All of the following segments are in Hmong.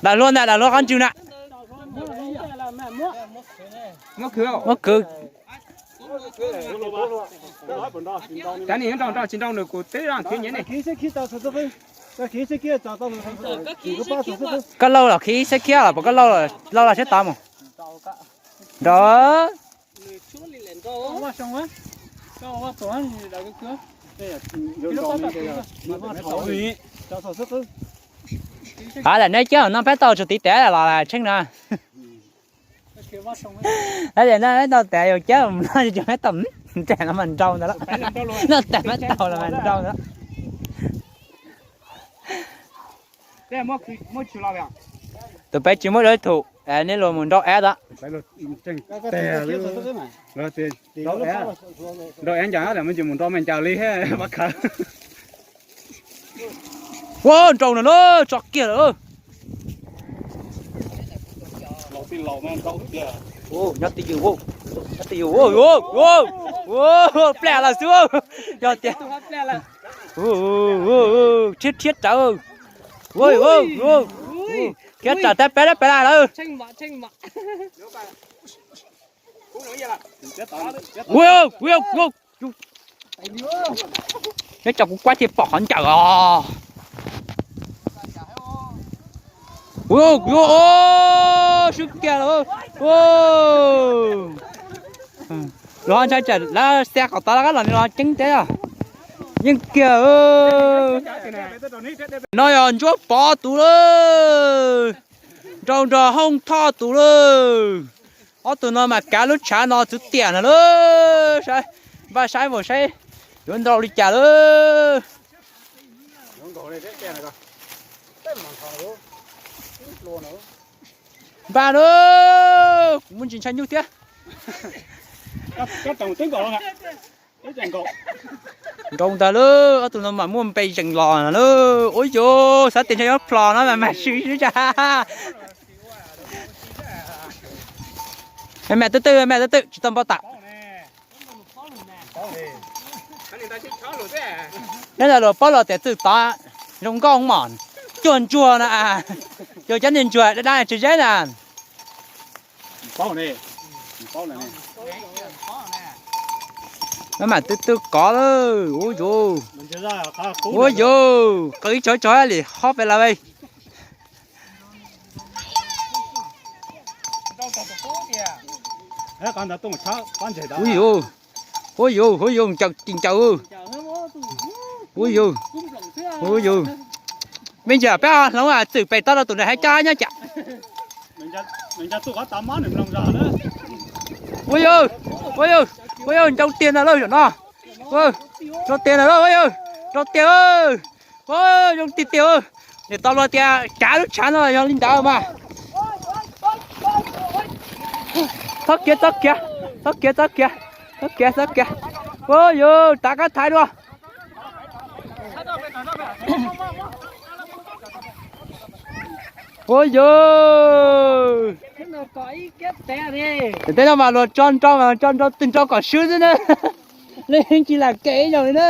Dam luag ntag, dam luag qab ntswg na. Muab kwv. Koj lauj los khi ib sab khiab los puas koj lauj, lauj los siab tod mus. Nrog. Qab lam neb cab no peb tau tsuas tiv tes los tsheej no. Tab sis no peb tau tes yus cab mus no tsuas peb tau nres los mas nrau ntawd lawm. No tes peb tau los mas nrau ntawd. Tus peb tsis muaj đối thủ, nej luag mus nrau ab tod. Nrau ab ncaws lawm, mus nrau me ncaws li pab khaws. Ua nrau no lawm, tso kiag lawm. Nyob twj ywm, nyob twj ywm, plaj lawm xwb. Yog tias rhiab rhiab rawv, rhiab rawv tab peb lab peb lab lawm. Nyob tso kuv kuab thiaj pom qhov ncaws os. Swb kiag lawm. Luag ntshai tsam lawv xa kom tod lawv qab los no los ceeb teb. Yeej kiag. No yog Ntsuab Pov tus lawm. Nrau nrog Hoob Thoj tus lawm. Ob tug no mas kav lub tshav no txwv tiam no lawm. Npaj saib mus saib yuav nrau li cas lawm. Npaj lawm, kuv muaj ntsis ntshai nyuj thiab. Nrau ntag lawm, ob tug no mas muaj npe zees los lawm. Ua yus xav tias ntshe yuav plhos no mas mag swb swb tsa. Mas twb twb, mas twb twb tsis tau npau taws. Neb los paub los tias txwm tod zoo nkauj mom, cuag ntsuag no, cuag cov niag ntsuag dab dab tsis zeb na. Maj mam twb twb kov lawm, ua yus, ua yus, qw ib tsov tsov li hob pes lawm. Ua yus, ua yus, ua yus, ncaws tis ncaws. Ua yus, ua yus. Me ntsis peb hloov txwm pem tod rau tus nws hais coj nyob cas. Ua yus, ua yus, ua yus, nrau tiag ntag lauj zaum no. Nrau tiag ntag lauj, ua yus, nrau tiag. Ua yus, tiag tiag. Niam tais luag tias kav lub tshav no yog li ntawd mas. Txhob khiav, txhob khiav, txhob khiav, txhob khiav, txhob khiav, txhob khiav. Ua yus, tav kab thaiv dua. Ua yus, tej no mas luag tso nrau mas tso nrau twg nrau kom swb xwb na. Leej tsis lam kev ib zaug li na.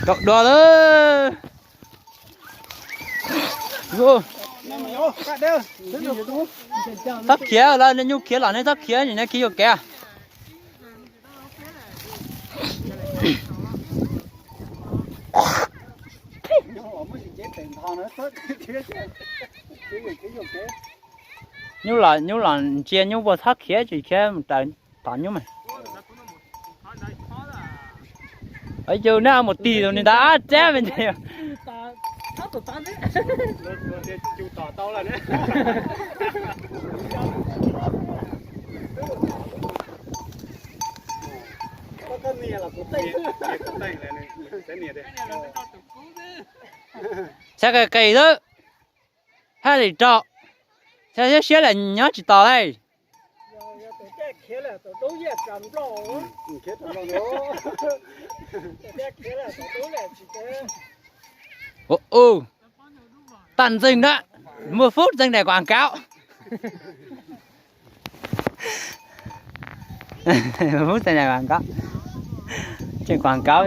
Raug dua lawm. Txhob khiav lawm, nej nyuj khiav los nej txhob khiav, nej khiav yuam kev. Nyuj los, nyuj los ntsia nyuj puas txhob khiav, tsis khiav mus raws tom nyuj mas. Yus neb mus tig tus niag ntawd ab tsab me ntsis. Saib qis qis xwb, haj li rau, saib siab siab lawm nyob tsis tos li. Ua, tag ntxeeg na, muaj fub txeeg daim quảng cáo. Fub txeeg daim quảng cáo. Tseem quảng cáo,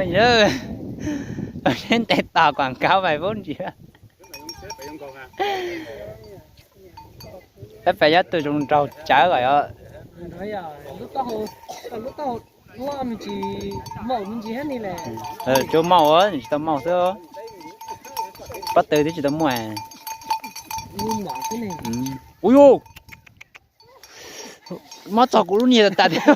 seb ntes tos quảng cáo vài phút ntsis. Peb pem yob twg zoo nraug cawv os. Tsuas maum, tsis tau maum xwb. Pob tw twb tsis tau muaj. Ui yus, mob txog kuv lub niag tas tiag.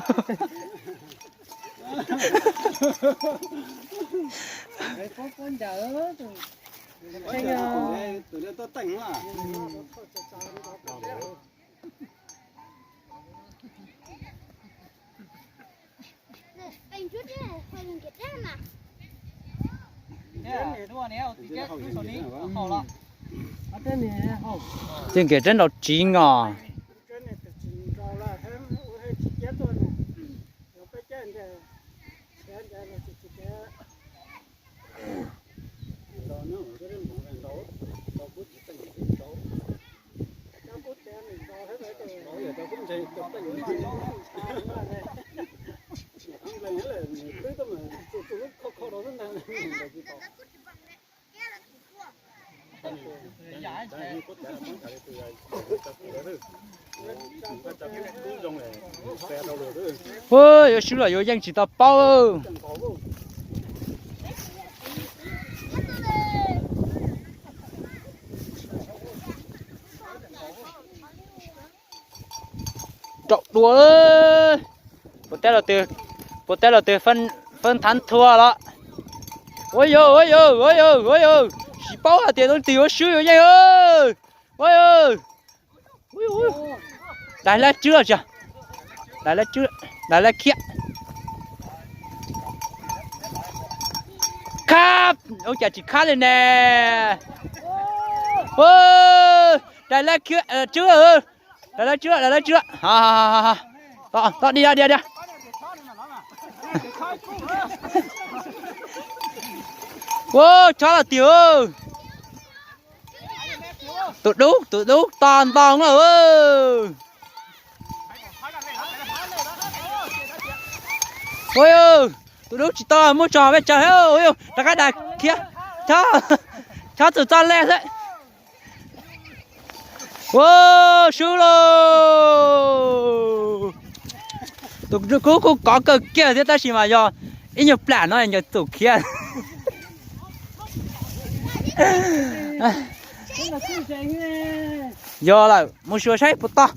Txij nkiag rab nrau tsiv os. Ua, yuav swb los yuav yeej tsis tau paub. Raum dua, puas teb los twg, puas teb los twg feeb thav thua los. Ua yog, ua yog, ua yog, ua yog, tsis paub hais tias leej twg yuav swb yuav yeej. Ua yog, daim lab tswb los tsis, daim lab tswb, daim lab khiab. Khab, ua cas tsis khab li ne? Daim lab khiab, tswb, daim lab tswb, daim lab tswb. Tos, tos, dia, dia, dia. Ua, chob los tiag. Tus dub, tus dub tos ntoo lawm. Ua, tus dub tsis tau, muab tso peb tsaws. Rov qab daim khiab, chob, chob txawm txoj lej xwb. Ua, swb lauj. Tus kub kuj kov kawg kiag thiab tab sis mas yog ib nyuag plam no ncaws txum khiab. Yog lawm, mus xyuas saib puas tau.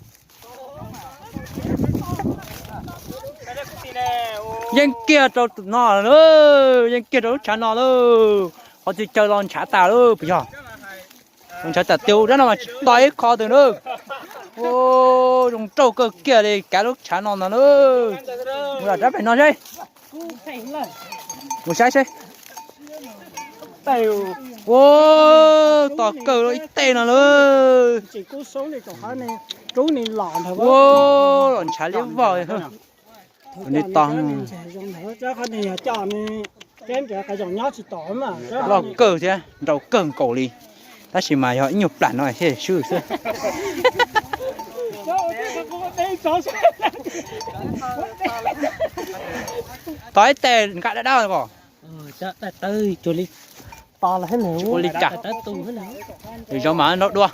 Yeej kiag rau tus no lawm, yeej kiag rau lub tshav no lawm. Qhov twg caw los ntshav tas lawm puas yog? Ntshav tas tiag, rab no mas tsis tau ib qho twg na. Ua, zoo nraug kawg kiag li kav lub tshav no ntag na. Mus lam rab pem no seb. Mus saib seb. Ua, tos kawg ib teg no lawm. Ua, los ntshav liab vog. Ua li tos loj kawg thiab nraug kawg nkaus li, tab sis mas yog ib nyuag plam no thiaj swb xwb. Tos ib teg nqa dab dab os. Tsis ua li cas. Zaum mas nrau dua.